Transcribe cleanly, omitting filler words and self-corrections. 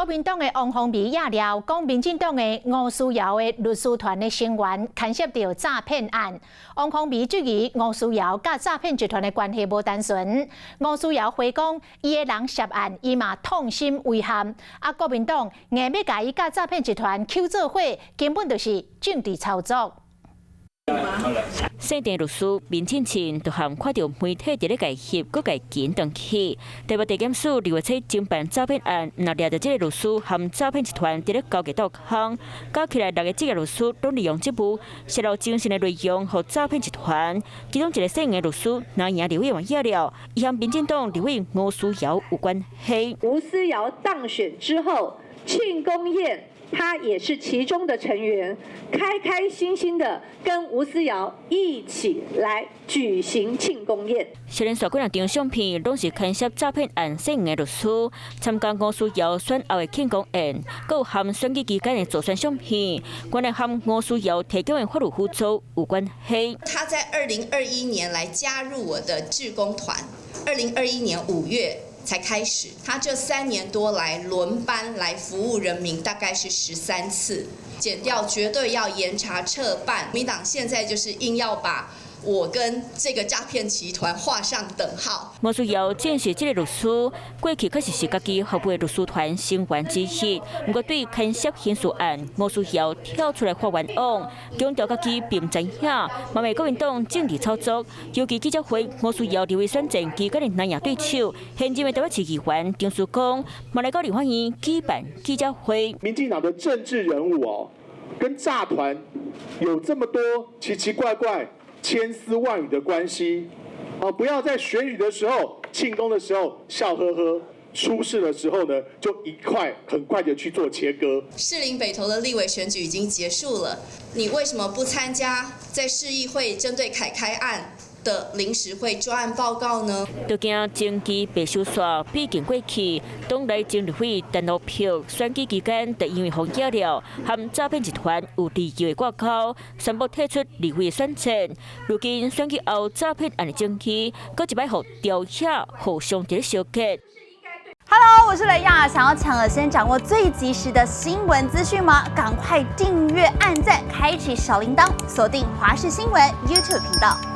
民黨的王鴻薇也料講，民進黨的吳思瑤的律師團的成員牽涉著詐騙案。王鴻薇質疑吳思瑤佮詐騙集團的關係無單純。吳思瑤回講，伊的人涉案，伊嘛痛心遺憾。啊，國民黨硬欲共伊佮詐騙集團抾做伙，根本就是政治操作。姓鄭律師民進前就含看著媒體佇咧共翕，閣共緊轉去。台北地檢署2月初偵辦詐騙案，若掠著這个律師和詐騙集團佇咧勾結鬥空，加起來六个職業律師攏利用職務洩露徵信的內容，予詐騙集團。其中一个姓的律師藍營立委嘛也了，伊和民進黨立委吳思瑤有關係。吳思瑤當選之後，慶功宴，他也是其中的成員，開開心心的跟吳思瑤一起來舉行慶功宴。是連續幾若張相片，攏是牽涉詐騙案姓的律師參加吳思瑤選後的慶功宴，閣有含選舉期間的助選相片，原來和吳思瑤提供的法律輔助有關係。他在2021年來加入我的志工團，2021年5月才開始，他這3年多來輪班來服務人民，大概是13次。檢調絕對要嚴查徹辦。民黨現在就是硬要把我跟這個詐騙集團畫上等號。吳思瑤正是這个律師，過去確實是家己服務的律師團成員之一。毋過對牽涉刑事案，吳思瑤跳出來發冤枉，強調家己並毋知影，嘛罵國民黨政治操作。尤其記者會，吳思瑤立委選戰期間的藍營對手，現任的台北市議員張淑江，嘛來到立法院舉辦記者會。民進黨的政治人物哦，跟詐團有這麼多奇奇怪怪、千絲萬縷的關係，哦，不要在選舉的時候、慶功的時候笑呵呵，出事的時候呢，就一塊很快的去做切割。士林北投的立委選舉已經結束了，你為什麼不參加在市議會針對凱開案的臨時會專案報告呢？就驚證據被收煞，畢竟過去黨內前立委陳羅票選舉期間，就因為予舉了和詐騙集團有利益的掛鈎，宣布退出立委選戰。如今選舉後詐騙案的證據，閣一擺予調遐互相佇咧相結。 Hello，我是雷亞，想要搶先掌握最及時的新聞資訊嗎？趕快訂閱、按讚、開啟小鈴鐺，鎖定華視新聞 YouTube 頻道。